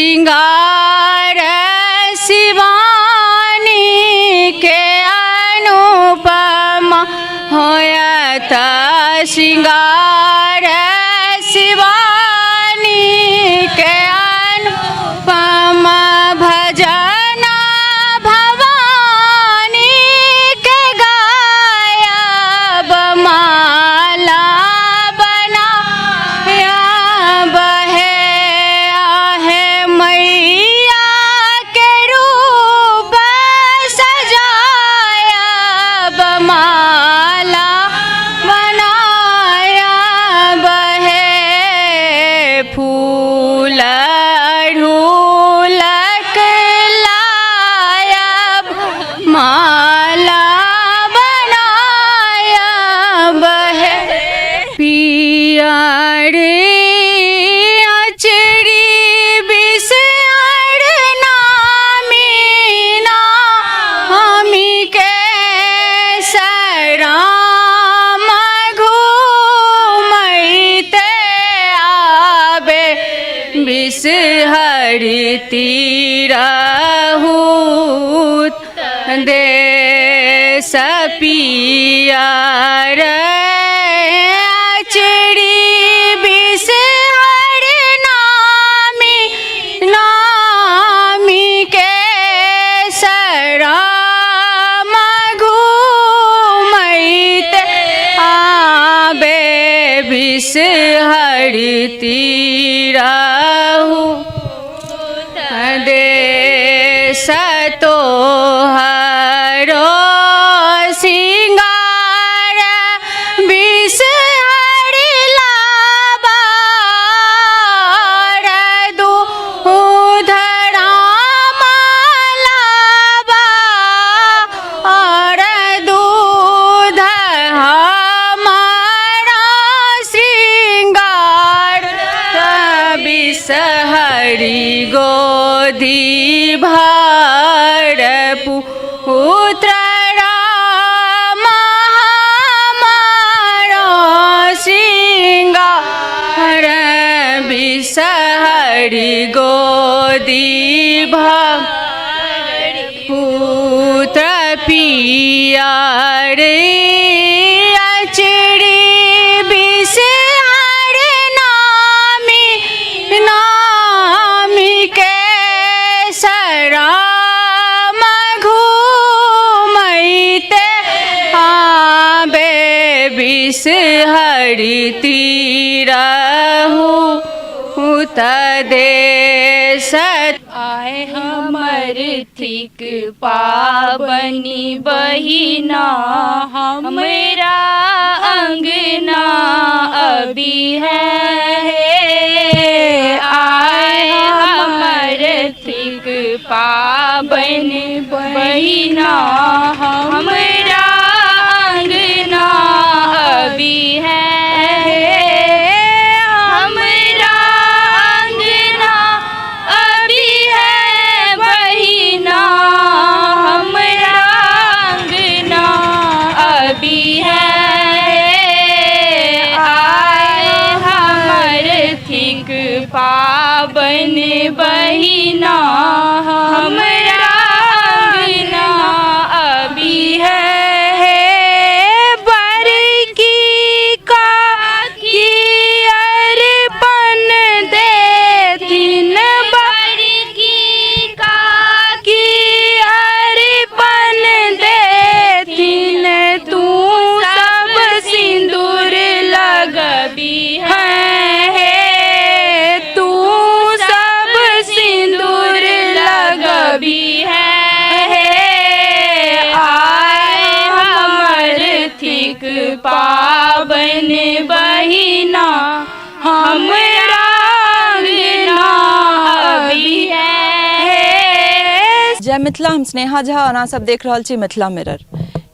सिंगार शिवानी के अनुपमा होयत सिंगार शिवानी के अनुपमा भजन भवानी के गायब माला बनाया बहे आहे मैया के रूप सजाया माला बनाया बहे फूल ढूलक लाया माला बनाया बहे पिया रे अचरी बिसर नामी नामी के सराम घूमैते आबे बिसहरि तीरहूत दे सपिया रे अचरी बिसहर नामी नामी के सराम घूमैते आबे बिसहरि तीरहु दे सतो हरो सिंगार बिसहरि लाबार दूध राम लाबा और दूध हमारा श्रृंगार बिसहरि गोदी भार पुत्र राम हमारा श्रृंगार बिसहरि गोदी भार पुत्र पिया रे अचरी बिसहर नामी नामी के सराम घूमैते आबे बिसहरि तीरहु उत देश आए हमर थिक पाबनि बहिना हमरा अंगना अभी है आए हमर थिक पाबनि बहिना हमरा अंगना अभी है हमरा अंगना अभी है बहिना हमरा अंगना अभी है आए हमर थिक पाबन बहिना हमरा अंगना अभी है बरकी का की अर्पण देथिन बरकी का की अर्पण देथिन तू सब सिंदूर लगबी है तू सब सिंदूर लगबी है आए हमर थिक पाबन बहिना हमरा अंगना अभी है। जय मिथिला, हम स्नेहा झा और अहाँ सब देख रहल छी मिथिला मिरर।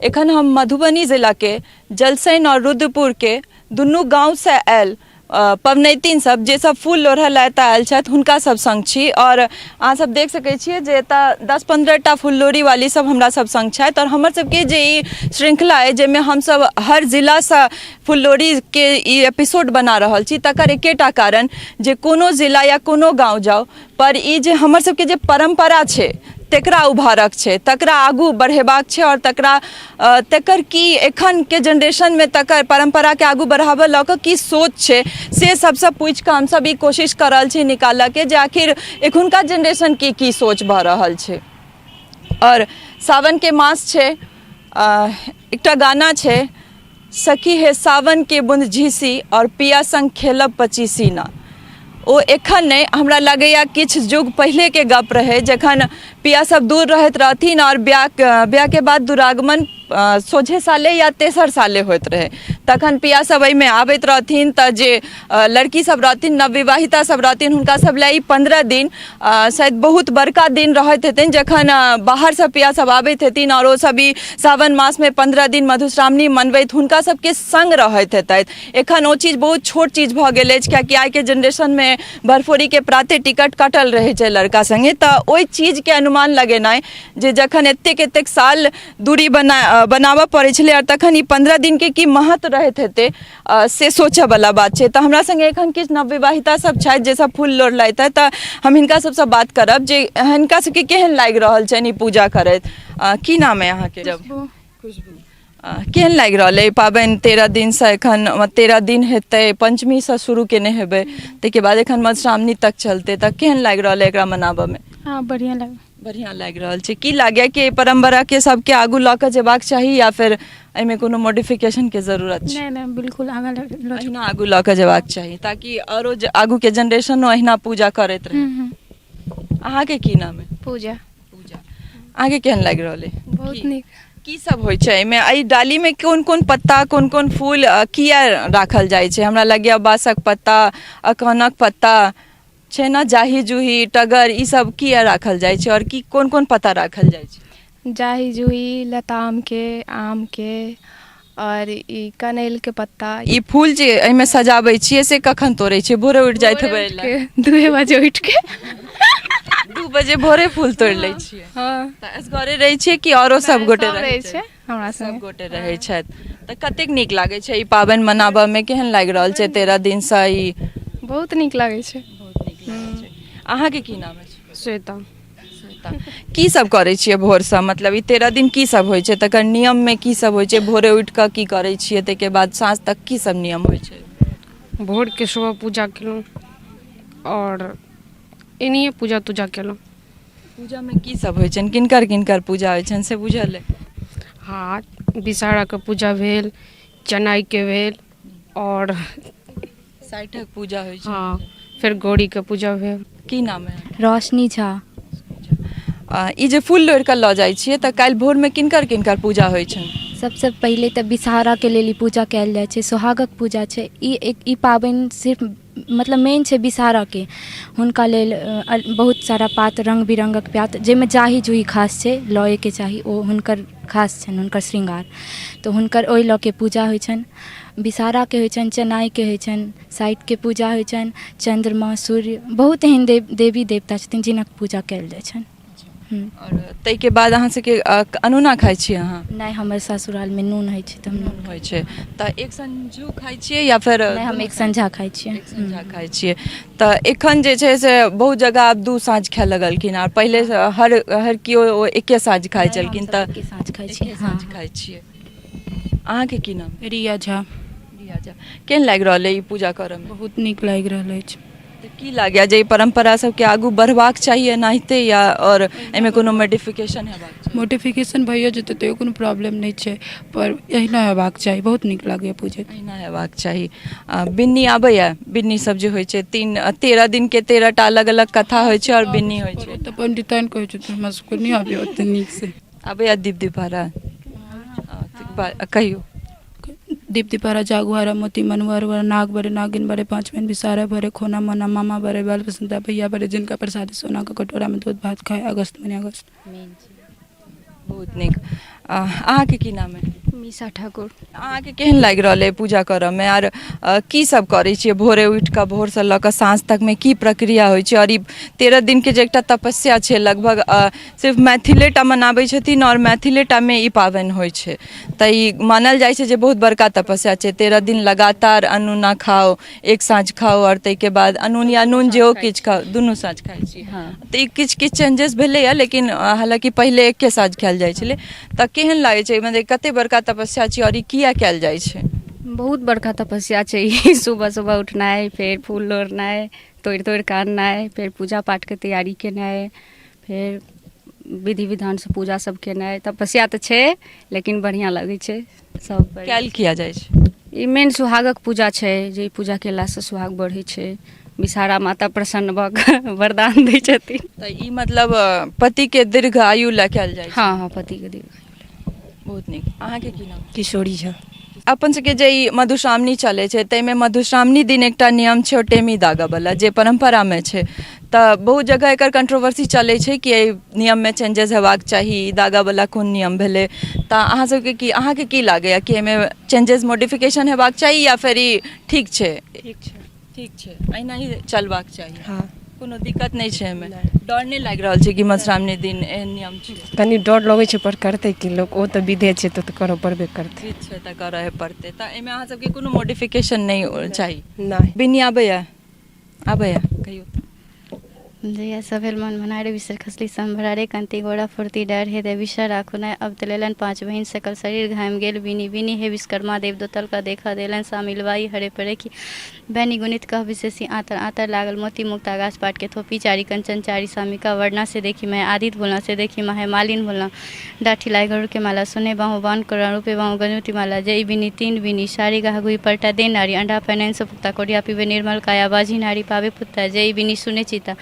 एखन हम मधुबनी जिला के जलसैन और रुद्रपुर के दुनू गांव से आयल पबनैतिन सब जे सब फूल लोढ़ऽ लए एतऽ आयल छथि हुनका सब सङ्ग छी आओर अहाँ सब देख सकै छियै जे एतऽ 10-15 टा फुललोढ़ी वाली सब हमरा सब सङ्ग छथि आओर हमर सबके जे ई श्रृंखला अइ जाहिमे हमसब हर जिलासँ फुललोढ़ीके ई एपिसोड बना रहल छी तकर एकेटा कारण जे कोनो जिला या कोनो गाँव जाउ पर ई जे हमर सबके जे परम्परा छै तकरा उभारक छै, तकरा आगू बढ़ेबाक छै आओर तकरा तकर की एखनके जेनरेशनमे तकर परम्पराके आगू बढ़ाबऽ लऽ कऽ की सोच छै से सबसँ पूछिकऽ हमसब ई कोशिश कऽ रहल छी निकालऽके जे आखिर एखुनका जेनरेशनके की सोच भऽ रहल छै। आओर सावनके मास छै, एकटा गाना छै सखी हे सावनके बुन्द झीसी आओर पिया संग खेलब पचीसी ना। ओ एखन नहि, हमरा लगैए किछु युग पहिलेके गप रहै जखन पिया सब दूर रहैत रहथिन आओर बियाहके बाद दुरागमन सोझे साले या तेसर साले होइत रहै, तखन पिया सब एहिमे आबैत रहथिन तऽ जे लड़की सब रहथिन, नवविवाहिता सब रहथिन, हुनका सब लए ई 15 दिन शायद बहुत बड़का दिन रहैत हेतनि जखन बाहरसँ पिया सब आबैत हेथिन आओर ओ सब ई सावन मासमे 15 दिन मधुश्रावणी मनबैत हुनका सबके सङ्ग रहैत हेतथि। एखन ओ चीज बहुत छोट चीज भऽ गेल अछि कियाकि आइके जेनरेशनमे भरफोरीके प्राते टिकट कटल रहै छै लड़का सङ्गे, तऽ ओहि चीजके अनुमान लगेनाइ जे जखन एतेक एतेक साल दूरी बनाबऽ पड़ै छलै आओर तखन ई 15 दिनके की महत्व रहैत हेतै से सोचऽवला बात छै। तऽ हमरा सङ्गे एखन किछु नवविवाहिता सब छथि जे सब फूल लोढ़लथि हँ, तऽ हम हिनका सबसँ बात करब जे हिनका सबके केहन लागि रहल छनि ई पूजा करैत। की नाम अइ अहाँके? खुशबू। केहन लागि रहल अइ पाबनि? 13 दिनसँ एखन 13 दिन हेतै, पञ्चमीसँ शुरू केने हेबै, ताहिके बाद एखन मधुश्रावणी तक चलतै, तऽ केहन लागि रहल अइ एकरा मनाबऽमे? हँ, बढ़िआँ लागि बढ़िआँ लागि रहल छै। की लागैए कि एहि परम्पराके सबके आगू लऽ कऽ जेबाक चाही या फेर एहिमे कोनो मॉडिफिकेशनके जरूरत छै? नहि नहि, बिल्कुल आगाँ लऽ अहिना आगू लऽ कऽ जेबाक चाही ताकि आरो आगूके जेनरेशनो अहिना पूजा करैत रहै। अहाँके की नाम अइ? पूजा। पूजा, अहाँके केहन लागि रहल अइ? बहुत नीक। की सब होइ छै एहिमे? एहि डालीमे कोन कोन पत्ता, कोन कोन फूल किया राखल जाइ छै? हमरा लगैए बाँसक पत्ता, अकहनक पत्ता छै ने, जाही जूही, टगर, ई सब किया राखल जाइ छै आओर की कोन कोन पत्ता राखल जाइ छै? जाही जूही, लतामके, आमके आओर ई कनैलके पत्ता। ई फूल जे एहिमे सजाबै छियै से कखन तोड़ै छियै? भोरे उठि जाइत हेबै? 2 बजे उठिके। 2 बजे भोरे फूल तोड़ि लै छियै? हँ। तऽ असगरे रहै छियै कि औरो सब गोटे रहै छै? हमरा सब गोटे रहै छथि। तऽ कतेक नीक लागै छै ई पाबनि मनाबऽमे? केहन लागि रहल छै 13 दिनसँ ई? बहुत नीक लागै छै। बहुत नीक लागै छै। अहाँके की नाम अछि? श्वेता। श्वेता, की सब करै छियै भोरसँ? मतलब ई 13 दिन की सब होइ छै, तकर नियममे की सब होइ छै? भोरे उठि कऽ की करै छियै, ताहिके बाद साँझ तक की सब नियम होइ छै? भोरके सुबह पूजा केलहुँ आओर एनाहिए पूजा तूजा केलहुँ। पूजामे की सब होइ छनि, किनकर किनकर पूजा होइ छनि से बुझल अइ? हँ, विषहराके पूजा भेल, चनाइके भेल आओर साठिक पूजा होइ छै। हँ, फेर गौरीके पूजा भेल। की नाम है? रोशनी झा। ई जे फूल लोढ़ि कऽ लऽ जाइ छियै तऽ काल्हि भोरमे किनकर किनकर पूजा होइ छनि? सबसँ पहिले तऽ विषहाराके लेल ई पूजा कयल जाइ छै, सोहागक पूजा छै ई। एक ई पाबनि सिर्फ मतलब मेन छै विषहाराके, हुनका लेल बहुत सारा पात, रङ्ग बिरङ्गक पात, जाहिमे जाही जूही खास छै, लएके चाही, ओ हुनकर खास छनि, हुनकर श्रृंगार तऽ हुनकर ओहि लऽ के पूजा होइ छनि। विषहाराके होइ छनि, चनाइके होइ छनि, साइठके पूजा होइ छनि, चन्द्रमा, सूर्य, बहुत एहन देवी देवता छथिन जिनक पूजा कयल जाइ छनि। आओर ताहिके बाद अहाँ सबके अनोना खाइ छियै अहाँ? नहि, हमर ससुरालमे नून होइ छै तऽ हम नून होइ छै तऽ एक संझू खाइ छियै या फेर? नहि, हम एक संझा खाइ छियै। एक संझा खाइ छियै। तऽ एखन जे छै से बहुत जगह आब 2 साँझ खाय लगलखिन आओर पहिले हर हर केओ एके साँझ खाइ छलखिन। तऽ एके साँझ खाइ छियै। एके साँझ खाइ छियै। अहाँके की नाम? रिया झा। रिया झा, केहन लागि रहल अइ ई पूजा करऽमे? बहुत नीक लागि रहल अछि। तऽ की लागैए जे ई परम्परा सबके आगू बढ़बाक चाही एनाहिते या आओर एहिमे कोनो मॉडिफिकेशन हेबाक चाही? मॉडिफिकेशन भइयो जेतै तैयो कोनो प्रॉब्लम नहि छै, पर एहिना हेबाक चाही। बहुत नीक लागैए पूजैत। एहिना हेबाक चाही। बिन्नी आबैए? बिन्नी सब जे होइ छै, 13 दिनके 13 टा अलग अलग कथा होइ छै आओर बिन्नी होइ छै। तऽ पंडिताइन कहै छथिन, हमरा सबके नहि आबैए ओते नीकसँ। आबैए दीप दीपारा? कहियौ। दीप दीपारा जागुहारा मोती मनुआ रुआ नाग बरे नागिन बरे पाँच बहन विसारा भरे खोना मोना मामा बरे बाल बसंता भैया बरे जिनका प्रसाद सोना का कटोरा में दूध भात खाए अगस्त महीने अगस्त। बहुत नीक। अहाँके की नाम है? निशा ठाकुर। अहाँके केहन लागि रहल अइ पूजा करऽमे आर की सब करै छियै भोरे उठि कऽ भोरसँ लऽ कऽ साँझ तकमे की प्रक्रिया होइ छै आओर ई 13 दिनके जे एकटा तपस्या छै लगभग सिर्फ मैथिलेटा मनाबै छथिन आओर मैथिलेटामे ई पाबनि होइ छै तऽ ई मानल जाइ छै जे बहुत बड़का तपस्या छै 13 दिन लगातार अनूना खाउ एक साँझ खाउ आओर ताहिके बाद अनून या नून जेहो किछु खाउ दुनू साँझ खाइ छी तऽ ई किछु किछु चेंजेस भेलैए लेकिन हालाँकि पहिले एके साँझ खायल जाइ छलै तऽ केहन लागै छै मतलब कते बड़का तपस्या छै आओर ई किया कयल जाइ छै बहुत बड़का तपस्या छै ई सुबह सुबह उठनाइ फेर फूल लोढ़नाइ तोड़ि तोड़ि कऽ अननाइ फेर पूजा पाठके तैयारी केनाइ फेर विधि विधानसँ पूजा सब केनाइ तपस्या तऽ छै लेकिन बढ़िआँ लगै छै सब कयल किया जाइ छै ई मेन सुहागक पूजा छै जे ई पूजा केलासँ सुहाग बढ़ै छै विषहारा माता प्रसन्न भऽ कऽ वरदान दै छथिन तऽ ई मतलब पतिके दीर्घ आयु लए कयल जाइ छै हँ हँ पतिके दीर्घ बहुत नीक अहाँके की नाम किशोरी झा अपन सबके जे ई मधुश्रावणी चलै छै ताहिमे मधुश्रावणी दिन एकटा नियम छै ओ टेमी दागऽवला जे परम्परामे छै तऽ बहुत जगह एकर कंट्रोवर्सी चलै छै कि एहि नियममे चेंजेस हेबाक चाही ई दागावला कोन नियम भेलै तऽ अहाँ सबके की अहाँके की लागैए कि एहिमे चेंजेस मॉडिफिकेशन हेबाक चाही या फेर ई ठीक छै ठीक छै ठीक छै एहिना ही चलबाक चाही हँ कोनो दिक्कत नहि छै एहिमे नहि। डर नहि लागि रहल छै कि मधुश्रावणी दिन एहन नियम छै कनि डर लगै छै पर करतै की लोक ओ तऽ विधे छै तऽ ओ तऽ करऽ पड़बे करतै ठीक छै तऽ करहे पड़तै तऽ एहिमे अहाँ सबके कोनो मॉडिफिकेशन नहि चाही नहि बिन्नी आबैए आबैए कहियौ जहिया सब भेल मन मनारे बिसर खसली सम्भरारे कंती गोरा फुर्ती डर हे देवी सर राखू नहि अब तलेलन पाँच बहिन सकल शरीर घामि गेल बिनी बिनी हे विश्वकर्मा देव दोतल का देखा देलन शामिलबाई हरे परे की बैनी गुणित कह विशेषी आतर आतर लागल मोती मुक्ता गाछ पाट के थोपी चारी कंचन चारी सामिका वर्णा से देखी मैं आदित बोलना से देखी माहे मालिन बोलना डाठी लाई गरुड़ के माला सुने बाहु बान करा रूपे बाहु गजुती माला जय बिनी तीन बिनी सारी गाह गुई पलटा दे नारी अंडा पहनन से पुक्ता कोडिया पीबे निर्मल काया बाजी नारी पावे पुत्ता जय बिनी सुने चीता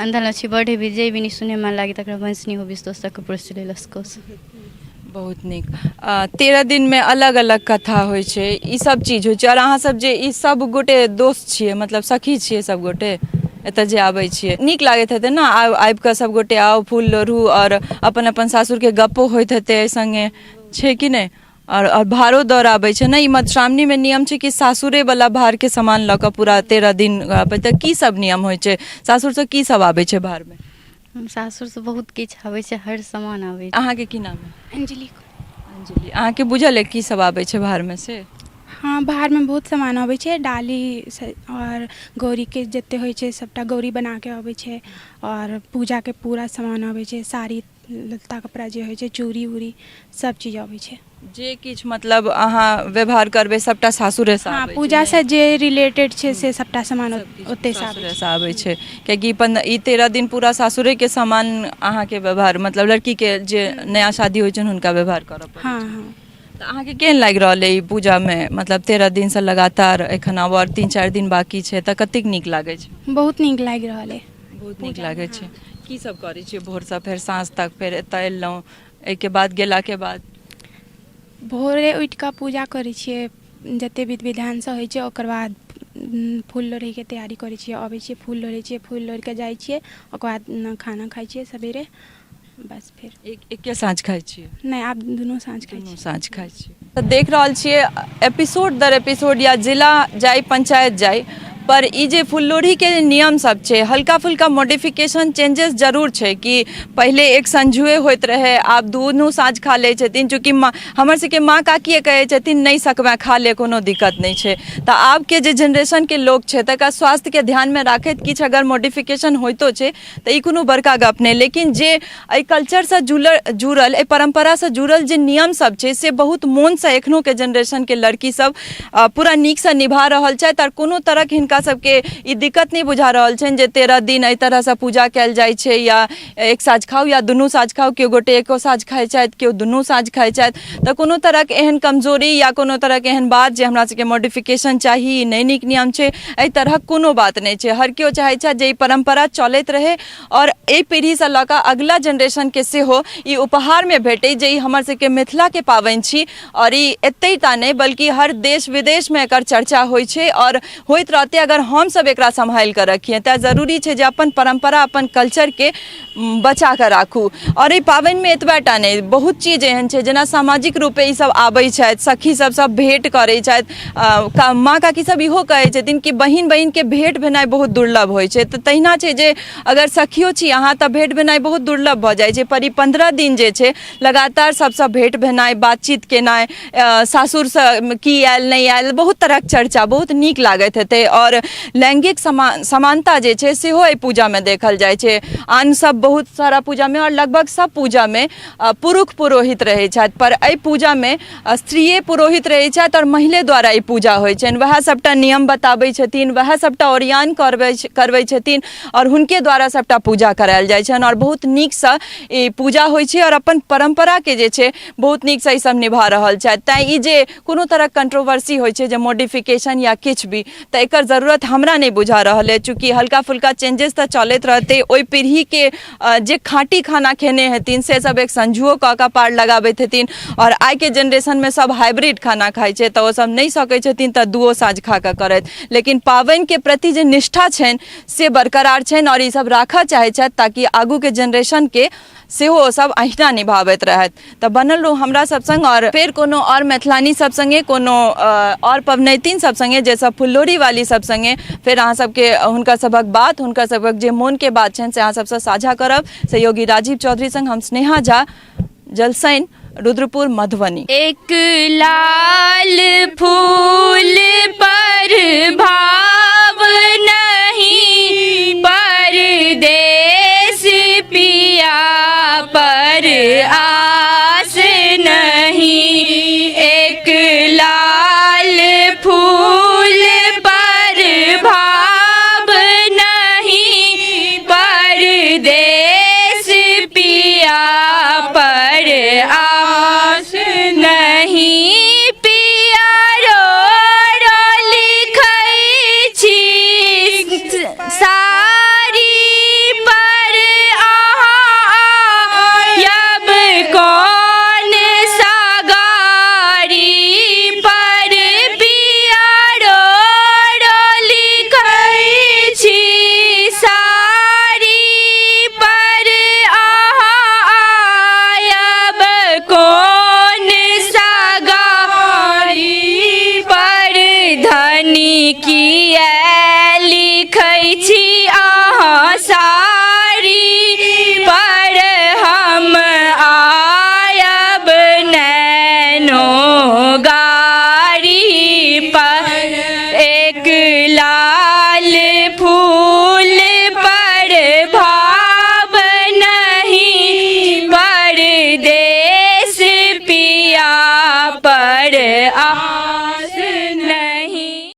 अंधल अछि बढ़े भी जय बिनी सुने मन लागी तकरा वंशनी हो विष दोस्तक के पुरुष चले लसकोस बहुत नीक 13 दिनमे अलग अलग कथा होइ छै ई सब चीज होइ छै आओर अहाँ सब जे ई सब गोटे दोस्त छियै मतलब सखी छियै सब गोटे एतऽ जे आबै छियै नीक लागैत हेतै ने आब आबि कऽ सब गोटे आउ फूल लोढ़ू आओर अपन अपन सासुरके गप्पो होइत हेतै एहि सङ्गे छै कि नहि आओर आओर भारो दौड़ आबै छै ने ई मधुश्रावणीमे नियम छै कि सासुरेवला भारके सामान लऽ कऽ पूरा 13 दिन आबै तऽ की सब नियम होइ छै सासुरसँ की सब आबै छै भारमे हम सासुरसँ बहुत किछु आबै छै हर सामान आबै छै अहाँके की नाम अइ अंजलि अंजलि अहाँके बुझल अइ की सब आबै छै भारमे से हँ बाहरमे बहुत सामान अबै छै डाली आओर गौरीके जते होइ छै सभटा गौरी बनाके अबै छै आओर पूजाके पूरा सामान अबै छै साड़ी लत्ता कपड़ा जे होइ छै चूड़ी उड़ी सब चीज अबै छै जे किछु मतलब अहाँ व्यवहार करबै सभटा सासुरेसँ हँ आबै छै पूजासँ जे रिलेटेड छै से सभटा सामान ओतहिसँ आबै छै सासुरेसँ आबै छै कियाकि ई 13 दिन पूरा सासुरेके सामान अहाँके व्यवहार मतलब लड़कीके जे नया शादी होइ छनि हुनका व्यवहार करऽ पड़ै हँ हँ तऽ अहाँके केहन लागि रहल अइ ई पूजामे मतलब 13 दिनसँ लगातार एखन आब आओर 3-4 दिन बाँकी छै तऽ कतेक नीक लागै छै बहुत नीक लागि रहल अइ बहुत नीक लागै छै की सब करै छियै भोरसँ फेर साँझ तक फेर एतऽ एलहुँ एहिके बाद गेलाके बाद भोरे उठि कऽ पूजा करै छियै जते विधि विधानसँ होइ छै ओकर बाद फूल लोढ़ैके तैयारी करै छियै अबै छियै फूल लोढ़ै छियै फूल लोढ़ि कऽ जाइ छियै ओकर बाद खाना खाइ छियै सबेरे बस फेर एके साँझ खाइ छियै नहि आब दुनू साँझ खाइ दुनू साँझ खाइ छियै तऽ देख रहल छियै एपिसोड दर एपिसोड या जिला जाइ पंचायत जाइ पर ई जे फुललोढ़ीके जे नियम सब छै हल्का फुल्का मॉडिफिकेशन चेंजेस जरूर छै कि पहिले एक संझुए होइत रहै आब दुनू साँझ खा लै छथिन चूँकि माँ हमर सबके माँ काकिए कहै छथिन नहि सकबै खा ले कोनो दिक्कत नहि छै तऽ आबके जे जेनरेशनके लोक छै तकर स्वास्थ्यके ध्यानमे राखैत किछु अगर मॉडिफिकेशन होइतो छै तऽ ई कोनो बड़का गप नहि लेकिन जे एहि कल्चरसँ जुड़ल जुड़ल एहि परम्परासँ जुड़ल जे नियम सब छै से बहुत मोनसँ एखनोके जेनरेशनके लड़की सब पूरा नीकसँ निभा रहल छथि आओर कोनो तरहक हिनका सबके ई दिक्कत नहि बुझा रहल छनि जे 13 दिन एहि तरहसँ पूजा कयल जाइ छै या एक साँझ खाउ या दुनू साँझ खाउ केओ गोटे एको साँझ खाइ छथि केओ दुनू साँझ खाइ छथि तऽ कोनो तरहक एहन कमजोरी या कोनो तरहक एहन बात जे हमरा सबके मॉडिफिकेशन चाही ई नहि नीक नियम छै एहि तरहक कोनो बात नहि छै हर केओ चाहै छथि जे ई परम्परा चलैत रहै आओर एहि पीढ़ीसँ लऽ कऽ अगिला जेनरेशनके सेहो ई उपहारमे भेटै जे ई हमर सबके मिथिलाके पाबनि छी आओर ई एतहि टा नहि बल्कि हर देश विदेशमे एकर चर्चा होइ छै आओर होइत रहतै। अगर हमसभ एकरा सम्हालि कऽ रखियै। तैँ जरूरी छै जे अपन परम्परा, अपन कल्चरके बचा कऽ राखू। आओर एहि पाबनिमे एतबे टा नहि, बहुत चीज एहन छै, जेना सामाजिक रूपे ईसभ आबै छथि, सखी सब सब भेँट करै छथि। माँ काकी सब इहो कहै छथिन कि बहिन बहिनके भेँट भेनाइ बहुत दुर्लभ होइ छै, तऽ तहिना छै जे अगर सखियो छी अहाँ तऽ भेँट भेनाइ बहुत दुर्लभ भऽ जाइ छै। पर ई 15 दिन जे छै लगातार सबसँ भेँट भेनाइ, बातचीत केनाइ, सासुरसँ की आयल नहि आयल, बहुत तरहक चर्चा, बहुत नीक लागैत हेतै। आओर लैंगिक समानता जे छै सेहो एहि पूजामे देखल जाइ छै। आन सब बहुत सारा पूजामे आओर लगभग सब पूजामे पुरुष पुरोहित रहै छथि, पर एहि पूजामे स्त्रिए पुरोहित रहै छथि आओर महिले द्वारा ई पूजा होइ छनि। वएह सबटा नियम बताबै छथिन, वएह सबटा ओरियान करबै छथिन आओर हुनके द्वारा सबटा पूजा करायल जाइ छनि आओर बहुत नीकसँ ई पूजा होइ छै आओर अपन परम्पराके जे छै बहुत नीकसँ ई सब निभा रहल छथि। तैँ ई जे कोनो तरहक कंट्रोवर्सी होइ छै जे मॉडिफिकेशन या किछु भी, तऽ एकर जरूरत हमरा नहि बुझा रहल अछि, चूँकि हल्का फुल्का चेंजेस तऽ चलैत रहतै। ओहि पीढ़ीके जे खाँटी खाना खेने हेथिन से सब एक संझुओ कऽ कऽ पार लगाबैत हेथिन आओर आइके जेनरेशनमे सब हाइब्रिड खाना खाइ छै, तऽ ओ सब नहि सकै छथिन तऽ दूओ साँझ खा कऽ करथि, लेकिन पाबनिके प्रति जे निष्ठा छनि से बरकरार छनि आओर ई सब राखऽ चाहै छथि ताकि आगूके जेनरेशनके सेहो ओ सब अहिना निभाबैत रहथि। तऽ बनल रहू हमरा सब सङ्ग आओर फेर कोनो आओर मैथिलानी सब सङ्गे, कोनो आओर पबनैतिन सब सङ्गे, जे सब फुललोढ़ी वाली सब सङ्गे फेर अहाँ सबके हुनकर सबक बात, हुनकर सबक जे मोनके बात छनि से अहाँ सबसँ साझा करब। सहयोगी राजीव चौधरी सङ्ग हम स्नेहा झा, जलसैन, रुद्रपुर, मधुबनी। एक लाल फूल पर भाव नहीं, परदेश पिया पर आस नहीं। एक लाल फूल पर भाव नहीं, परदेश पिया पर आस नहीं।